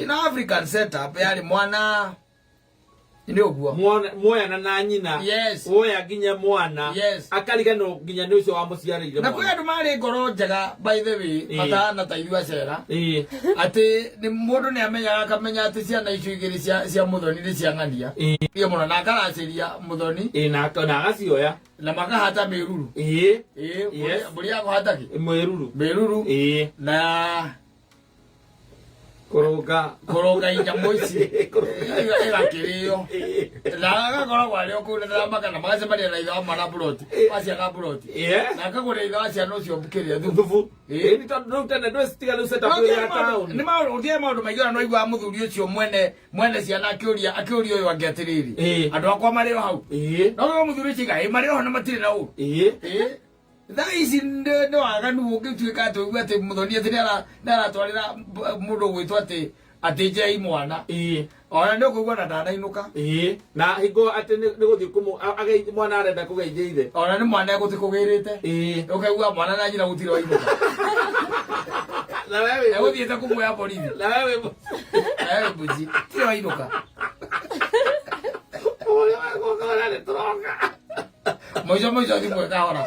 In African setup yarĩ mwana nĩ ũguo. Mwoyana na nyina. Woya nginya mwana. Akariganĩrwo nginya nĩ ũcio wamũciarĩire Na kwĩ mwana. andũ marĩ ngoro njega, by the way, matahana ta ithuĩ acera, atĩ nĩ mũndũ nĩ amenyaga, akamenya atĩ ciana icio igĩrĩ cia mũthoni nĩ cia ng'ania. Iyo mũno, na akaracĩria mũthoni. Na agacioya. Na makahata mĩruru. Ĩĩ, mbũri ya kũhata kĩ? Mĩruru. Mĩruru. Na Kũrũnga. Kũrũnga inyamũ ici ĩgakĩrĩo, na agakoragwo arĩ o kũu, na ndaramaka, na magacemania na ithe wa mwana mburoti wa ciana mburoti, na akagũrĩra ithe wa ciana ũcio kĩrĩa, thubu. Thubu. Ĩĩ, nĩ tondũ rĩu tene ndwĩcitiga rĩu setup ĩrĩa ya taũni. Nĩ maũndũ, gũtirĩ maũndũ maingĩ, ona no iguaga mũthuri ũcio mwene ciana akĩũria ũyũ angĩ atĩrĩrĩ, andũ akwa marĩ o hau? No ũyũ mũthuri ũcio iga, "Ĩ, marĩ o ho na matirĩ na ũru." Ĩĩ. Thaa ici nĩ waganu ũngĩtuĩka atĩ ũigue atĩ mũthoni atĩ nĩ aratwarĩra mũndũ ũgwĩtwo atĩ njei mwana. Ona nĩ ũkũigua na ndanainũka. Ĩĩ, na hingo atĩ nĩ gũthiĩ kũmũ mwana arenda kũgeithia ithe. Ona nĩ mwana egũthiĩ kũgĩrĩte. Ũkaigua mwana na nyina gũtirĩ wainũka. Na wewe Egũthiĩte kũmuoya borithi. Na wewe Ewe mbuzi tirĩ wainũka. Ũrĩa wegũkora nĩ tũroka. Mũico mũico thimũ ĩkahora,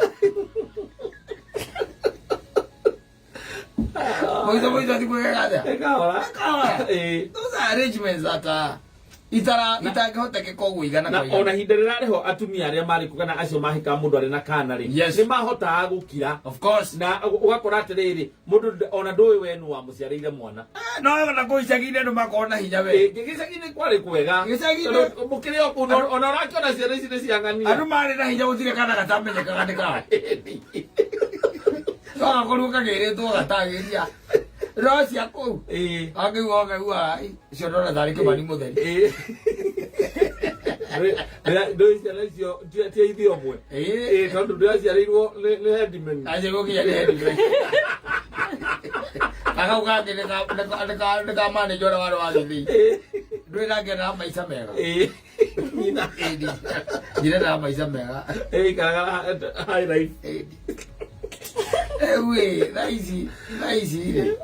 mũico mũico thimũ ĩgathĩa. Ĩkahora. Ĩkahora. Those are arrangements that are itara itangĩhotekeka ũguo igana Na kwa ona igana. ihinda rĩrarĩ ho, atumia arĩa marĩ kuo kana acio mahikaga mũndũ arĩ na kana rĩ, nĩ mahotaga gũkira. Of course. Na ũgakora atĩrĩrĩ, mũndũ ona ndũĩ we nũ wamũciarĩire mwana. Eh, no na kũu icagi-inĩ andũ makorwo na hinya we. Gĩcagi-inĩ kwarĩ kwega. Gĩcagi-inĩ- Tondũ mũkĩrĩ o kũu, ona ũrakĩona ciana ici nĩ ciang'ania. Andũ marĩ na hinya, gũtirĩ kana gatamenyekaga nĩ kao, no gakorirwo kagĩrĩtwo gatagĩria no cia kũu. Angĩigua ũkaigua icio ndona tarĩ Kĩmani mũtheri. Ndũĩ ciana icio ti ithe ũmwe. Ĩĩ, tondũ ndĩraciarĩirwo nĩ headman. Aje gũkinya nĩ headman. Akau kangĩ nĩ ka manager ũrĩa warĩ wa gĩthĩi. Ndũĩ nake na maica mega. Nyina. Nyina na maica mega. Ĩikaraga high life. Rĩu ĩ, thaa ici rĩ.